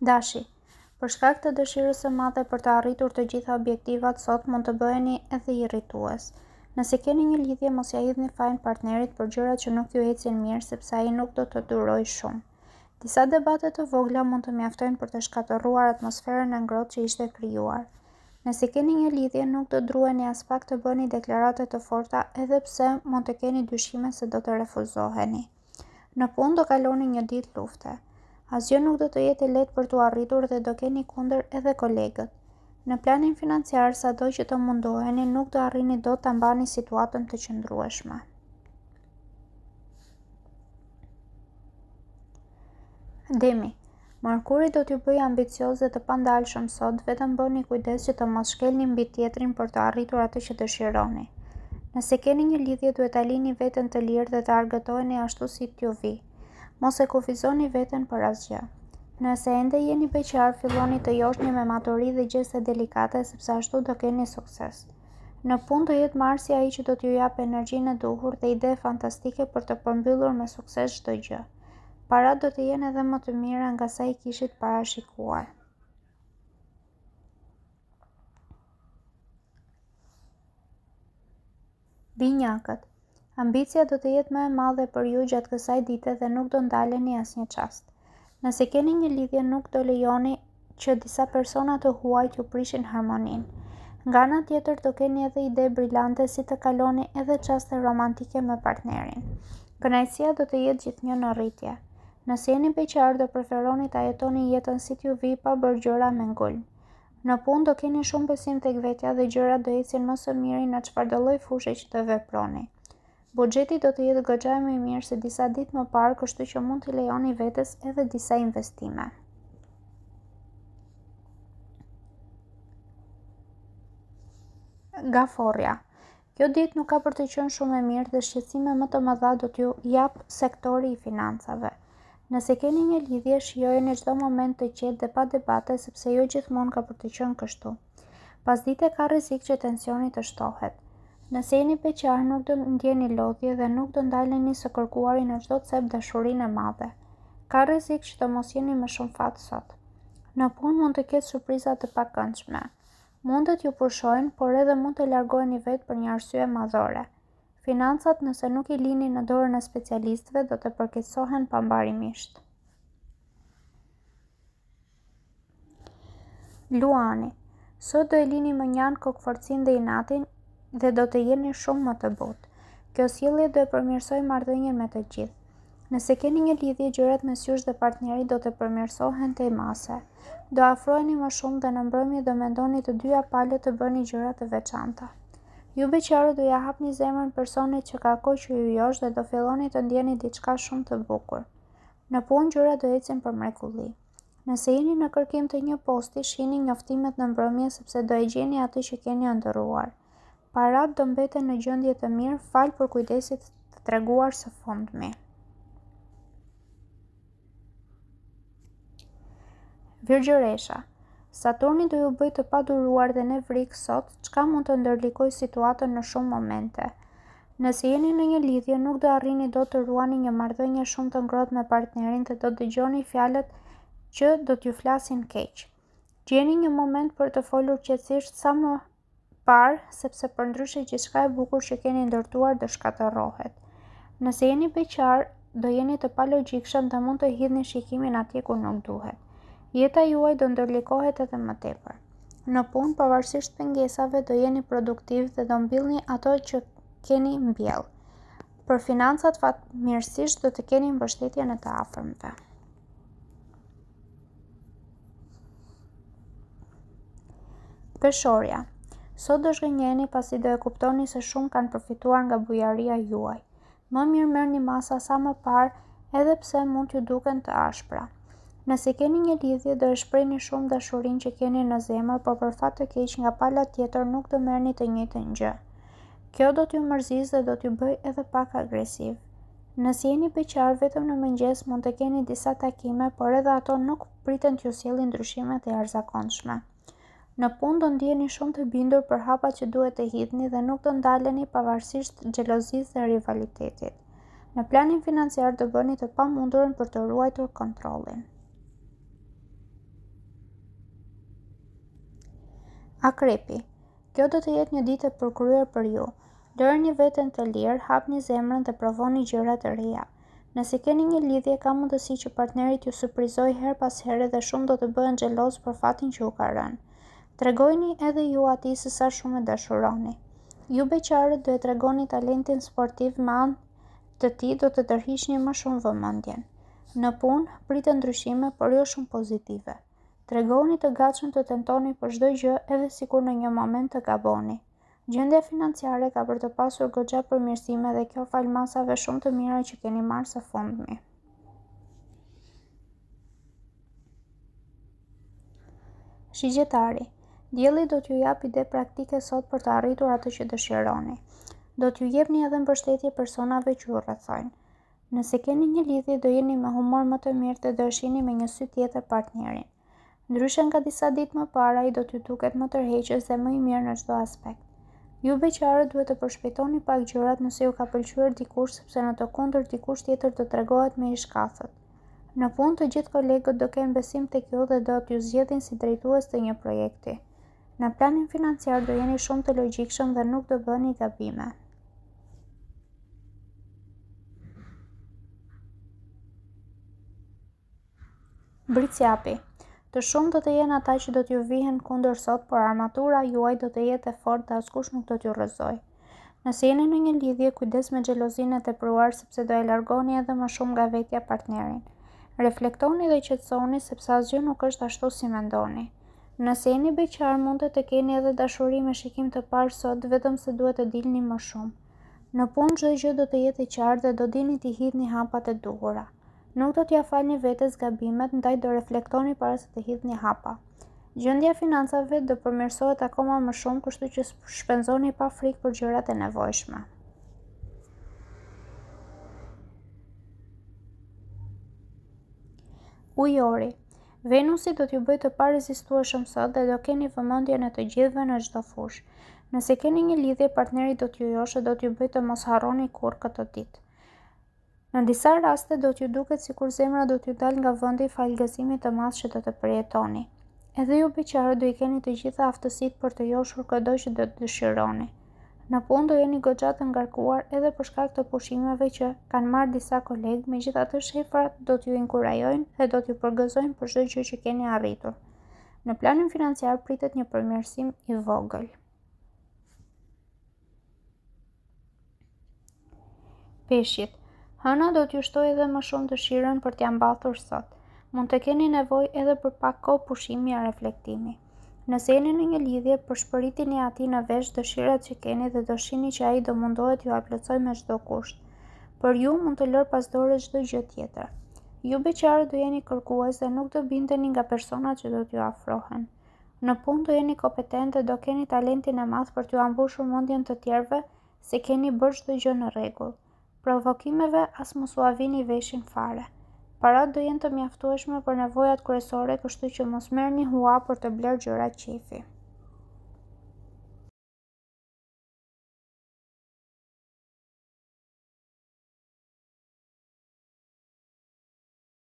Dashi, Për shkak të dëshirës së madhe për të arritur të gjitha objektivat sot mund të bëheni edhe irritues. Nëse keni një lidhje mos ia hidhni fajin partnerit për gjërat që nuk ju ecin mirë sepse ai nuk do të durojë shumë. Disa debate të vogla mund të mjaftojnë për të shkatërruar atmosferën e ngrohtë që ishte krijuar. Nëse keni një lidhje nuk do druheni aspak të bëni deklarata të forta edhe pse mund të keni dyshime se do të refuzoheni. Në punë do kaloni një ditë lufte. Asgjë nuk do të jetë e lehtë për t'u arritur dhe do keni kundër edhe kolegët. Në planin financiar, sado që të mundoheni, nuk do arrini dot ta mbani situatën të qëndrueshme. Demi, Mërkuri do t'ju bëjë ambicioz dhe të pandalshëm sot, vetëm bëni kujdes që të mos shkelni mbi tjetrin për të arritur atë që dëshironi. Nëse keni një lidhje, duhet ta lini veten të lirë dhe të argëtoheni ashtu si t'ju vijë. Mos e kufizoni veten për asgjë. Nëse ende jeni beqar, filloni të joshni me maturi dhe gjeste delikate sepse ashtu do keni sukses. Në punë do jetë Marsi ai që do t'ju japë energjinë e duhur dhe ide fantastike për të përmbyllur me sukses çdo gjë. Paratë do të jenë edhe më të mira nga sa i kishit parashikuar. Binjakët. Ambicia do të jetë më e madhe për ju gjatë kësaj dite dhe nuk do ndaleni asnjë çast. Nëse keni një lidhje nuk do lejoni që disa persona të huaj t'ju prishin harmoninë. Nga ana tjetër do keni edhe ide brilante si të kaloni edhe çaste romantike me partnerin. Kënaqësia do të jetë gjithnjë në rritje. Nëse jeni beqar do preferoni ta jetoni jetën si t'ju vijë pa bërë gjëra me ngulm. Në punë do keni shumë besim tek vetja dhe gjërat do ecin më së miri në çfarëdolloj fushe që të veproni. Buxheti do të jetë goxha më i mirë se disa ditë më parë, kështu që mund t'i lejoni vetes edhe disa investime. Gaforrja. Kjo ditë nuk ka për të qenë shumë e mirë dhe shqetësime më të mëdha do t'ju japë sektori i financave. Nëse keni një lidhje, shijojeni çdo moment të qetë dhe pa debate, sepse jo gjithmonë ka për të qenë kështu. Pasdite ka rrezik që tensioni të shtohet. Nëse jeni beqar, nuk do ndjeni lodhje dhe nuk do ndaleni së kërkuari në çdo cep dashurinë e madhe. Ka rrezik që të mos jeni me shumë fat sot. Në punë mund të ketë surpriza të pakëndshme. Mund t'ju pushojnë, por edhe mund të largoheni vetë për një arsye madhore. Financat nëse nuk i lini në dorën e specialistëve do të përkeqësohen pambarimisht. Luani, Sot do e lini mënjanë kokëfortësinë dhe inatin dhe do të jeni shumë më të butë. Kjo sjellje do e përmirësojë marrëdhënien me të gjithë. Nëse keni një lidhje, gjërat mes jush dhe partnerit do të përmirësohen tej mase. Do afroheni më shumë dhe në mbrëmje do mendoni të dyja palët të bëni gjëra të veçanta. Ju beqarët do ia hapni zemrën personit që ka kohë që ju josh dhe do filloni të ndjeni diçka shumë të bukur. Në punë gjërat do ecin për mrekulli. Nëse jeni në kërkim të një posti, shihni njoftimet në mbrëmje sepse do e gjeni atë që keni ëndërruar. Paratë do mbeten në gjendje të mirë falë përkujdesit të treguar së fundmi. Virgjëresha Saturni do ju bëjë të paduruar dhe nevrik sot, çka mund të ndërlikojë situatën në shumë momente. Nëse jeni në një lidhje, nuk do arrini dot të ruani një marrëdhënie shumë të ngrohtë me partnerin dhe do dëgjoni fjalët që do t'ju flasin keq. Gjeni një moment për të folur qetësisht sa më parë, sepse përndryshe gjithçka e bukur që keni ndërtuar do shkatërrohet. Nëse jeni beqar, do jeni të palogjikshëm dhe mund të hidhni shikimin atje ku nuk duhet. Jeta juaj do ndërlikohet edhe më tepër. Në punë, pavarësisht pengesave, do jeni produktiv dhe do mbillni ato që keni mbjellë. Për financat fatmirësisht do të keni mbështetjen e të afërmve. Peshorja. Sot do zhgënjeheni pasi do e kuptoni se shumë kanë përfituar nga bujaria juaj. Më mirë merrni masa sa më parë, edhe pse mund t'ju duken të ashpra. Nëse keni një lidhje, do e shprehni shumë dashurinë që keni në zemër, por për fat të keq nga pala tjetër nuk do merrni të njëjtën gjë. Kjo do t'ju mërzisë dhe do t'ju bëjë edhe pak agresiv. Nëse jeni beqar, vetëm në mëngjes mund të keni disa takime, por edhe ato nuk priten t'ju sjellin ndryshime të jashtëzakonshme. Në punë do ndiheni shumë të bindur për hapat që duhet të hidhni dhe nuk do ndaleni pavarësisht xhelozisë dhe rivalitetit. Në planin financiar do bëni të pamundurën për të ruajtur kontrollin. Akrepi, Kjo do të jetë një ditë e përkryer për ju. Lëreni veten të lirë, hapni zemrën dhe provoni gjëra të reja. Nëse keni një lidhje, ka mundësi që partneri t'ju surprizojë herë pas here dhe shumë do të bëhen xhelozë për fatin që ju ka rënë. Tregojini edhe ju atij se sa shumë e dashuroni. Ju beqarët do e tregoni talentin sportiv me anë të tij do të tërhiqni më shumë vëmendjen. Në punë, priten ndryshime, por jo shumë pozitive. Tregohuni të gatshëm të tentoni për çdo gjë edhe sikur në një moment të gaboni. Gjendja financiare ka për të pasur goxha përmirësime dhe kjo falë masave shumë të mira që keni marrë së fundmi. Shigjetari, Dielli do t'ju japë ide praktike sot për të arritur atë që dëshironi. Do t'ju jepni edhe mbështetje personave që ju rrethojnë. Nëse keni një lidhje do jeni me humor më të mirë dhe do e shihni me një sy tjetër partnerin. Ndryshe nga disa ditë më parë ai do t'ju duket më tërheqës dhe më i mirë në çdo aspekt. Ju beqarët duhet të përshpejtoni pak gjërat nëse ju ka pëlqyer dikush sepse në të kundërt dikush tjetër do tregohet më i shkathët. Në punë të gjithë kolegët do kenë besim tek ju dhe do t'ju zgjedhin si drejtues të një projekti. Në planin financiar do jeni shumë të logjikshëm dhe nuk do bëni gabime. Bricjapi. Të shumtë do të jenë ata që do t'ju vihen kundër sot, por armatura juaj do të jetë e fortë dhe askush nuk do t'ju rrëzojë. Nëse jeni në një lidhje, kujdes me xhelozinë e tepruar sepse do e largoni edhe më shumë nga vetja partnerin. Reflektoni dhe qetësohuni sepse asgjë nuk është ashtu si mendoni. Nëse jeni beqar, mundet të keni edhe dashuri me shikim të parë sot, vetëm se duhet të dilni më shumë. Në punë çdo gjë do të jetë e qartë dhe do dini t'i hidhni hapat e duhura. Nuk do t'ia falni vetes gabimet, ndaj do reflektoni para se të hidhni hapa. Gjendja e financave do përmirësohet akoma më shumë, kështu që shpenzoni pa frikë për gjërat e nevojshme. Ujori. Venusi do t'ju bëjë të parezistueshëm sot dhe do keni vëmendjen e të gjithëve në çdo fushë. Nëse keni një lidhje, partneri do t'ju joshë dhe do t'ju bëjë të mos harroni kurrë këtë ditë. Në disa raste do t'ju duket sikur zemra do t'ju dalë nga vendi falë gëzimit të madh që do të përjetoni. Edhe ju beqarët do i keni të gjitha aftësitë për të joshur këdo që do të dëshironi. Në punë do jeni goxha të ngarkuar edhe për shkak të pushimeve që kanë marrë disa kolegë, megjithatë shefrat do t'ju inkurajojnë dhe do t'ju përgëzojnë për çdo gjë që keni arritur. Në planin financiar pritet një përmirësim i vogël. Peshqit. Hëna do t'ju shtojë edhe më shumë dëshirën për t'ia mbathur sot. Mund të keni nevojë edhe për pak kohë pushimi e reflektimi. Nëse jeni në një lidhje, pëshpëritini atij në vesh dëshirat që keni dhe do shihni që ai do mundohet t'jua plotësojë me çdo kusht. Për ju mund të lërë pas dore çdo gjë tjetër. Ju beqarët do jeni kërkues dhe nuk do bindeni nga personat që do t'ju afrohen. Në punë do jeni kompetentë dhe do keni talentin e madh për t'jua mbushur mendjen të tjerëve se keni bërë çdo gjë në rregull. Provokimeve as mos ua vini veshin fare. Paratë do jenë të mjaftueshme për nevojat kryesore, kështu që mos merrni hua për të blerë gjëra qejfi.